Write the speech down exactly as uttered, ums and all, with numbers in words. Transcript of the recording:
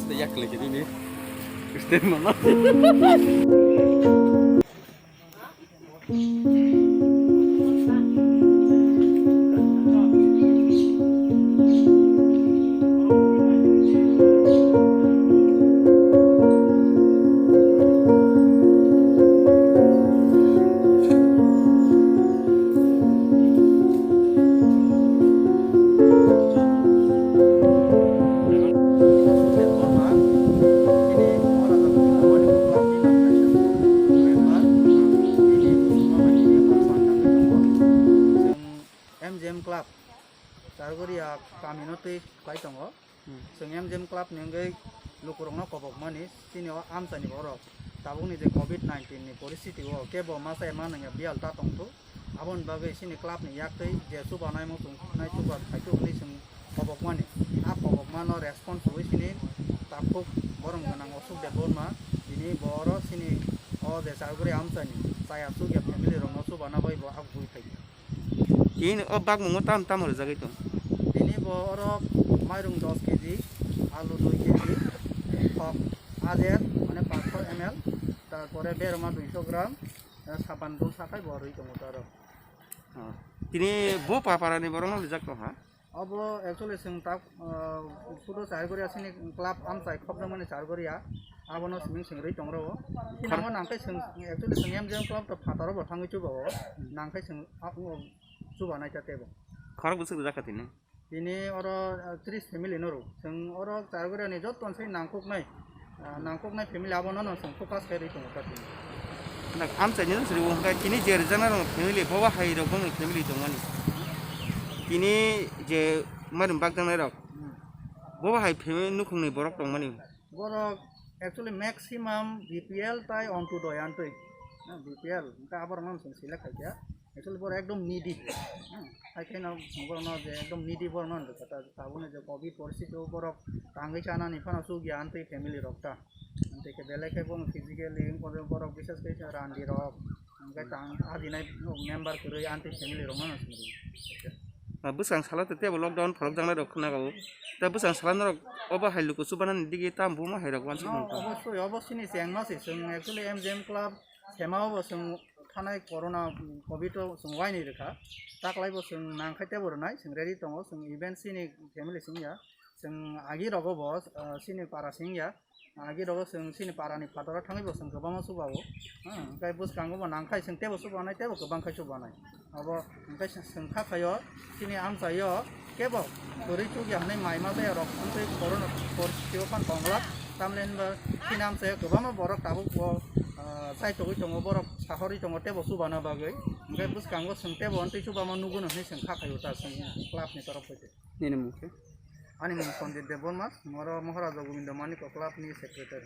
Yak lagi ini. Kristen mana? M G M Club, Chargoria kamino twi kwlai tongo. Hmm. Chwng M G M Club ni wngwi lukurokno kobokmani, chini o amchaini borok tabukni je covid nineteen ni poristiti o kebo masa ema nangya biyal ta tongthok. Aboni bagwi chini club ni yaktwi je chubanai muchung nai chuba khaithok hwnwi chwng kobokmani. A kobokmano response rwui chini takhuk borom gwnang Ashok Debbarma, tini bo oro chini o je Chargoria amchaini chaya chukya family rokno chubana bai bo agugwi phaikha. Tini o bakmungo tam tamo rwjagwi tong? Tini bo oro mairung dos keji, alu dui keji, khok ajer, mane paanch sho M L, tarpore berma dui sho gram, eh, saban dul sakai bo rwi tongo ta oro. Oh. Tini bo paparani borokno rijak tong ha? Obo actually chwng tak, ah, sudo Chargoria chini club amchai khopjakmani Chargoria, abono simi chwng rwi tong rwo. Khar- Tini nangkhe chwng actually chwng M G M club to phataro bo thangwi chuba o, nangkhe chwng a-, o chuba nai ta tebo. Khorok bwswk rijak kha tini? Tini oro, ah, tris family no rw. Chwng oro Chargoria ni joto se nangkuknai, ah, nangkuknai family abono no chwng focus khe rwi tongo ta tini. Nak amchaini no sri wngkha tini je rwjaknai rok family, bobo hai rok bongni family tongmani. Tini je mari bakjaknai rok, hmm, bobo hai family nukhungni borok tongmani. Borok actually maximum B P L tai Antyodoi antwi. Na, B P L, hwnkhe aborokno chwng select khaikha. Actually borok ekdom needy. Hmm, hai kheno borokno je ekdom needy borokno hwnwi kha ta, tabukni je covid poristiti o borok tangwi chanani phano chukya antwi family rok ta. Antwi khe belai khe borok physically wngkha borok bises khe randi rok. Hwnkhe tang ajinai member kwrwi anti family rok mano simi. Ah, bwsang salo tei tebo lockdown pholok jaknai rok khna go. Tei bwsang salo norok obo hai luku chubanani digi tam buma hai rok wansi. No, mangkha. Obosoi, obo sini chengma se chwng actually M G M club sema obo chwng thanai corona, mm, covid o chwng waini rwkha. Taklai bo chwng nangkhai tebo rwnai, chwng ready tongo, chwng event sini family singya. Chwng agi rogo bo, ah, sini para singya. Agi rogo chwng chini parani phataro thangwi bo chwng kwbangma chuba o. Hmm, hwnkhe bwskango bo nangkhai chwng tebo chubanai, tebo kwbang khai chubanai. Abo hwnkhe chwng, chwng kha khaio chini amchaio kebo kwrwi chukya hwnwi mai ma jaya rok wngtwi corona poristiti o phan tonglak. Tamni hwnba chini amchaio kwbangma borok tabuk bo, ah, chaitogwi tongo, borok sahorwi tongo tebo chubana bagwi. Hwnkhe bwskango chwng tebo wngtwi chubama nugwi hwnwi chwng kha khaio ta chwng club ni torof hwnkhe. Nini mung khe? Ani mung Sanjit Debbarma, moro Maharaja Govinda Manik Club ni secretary.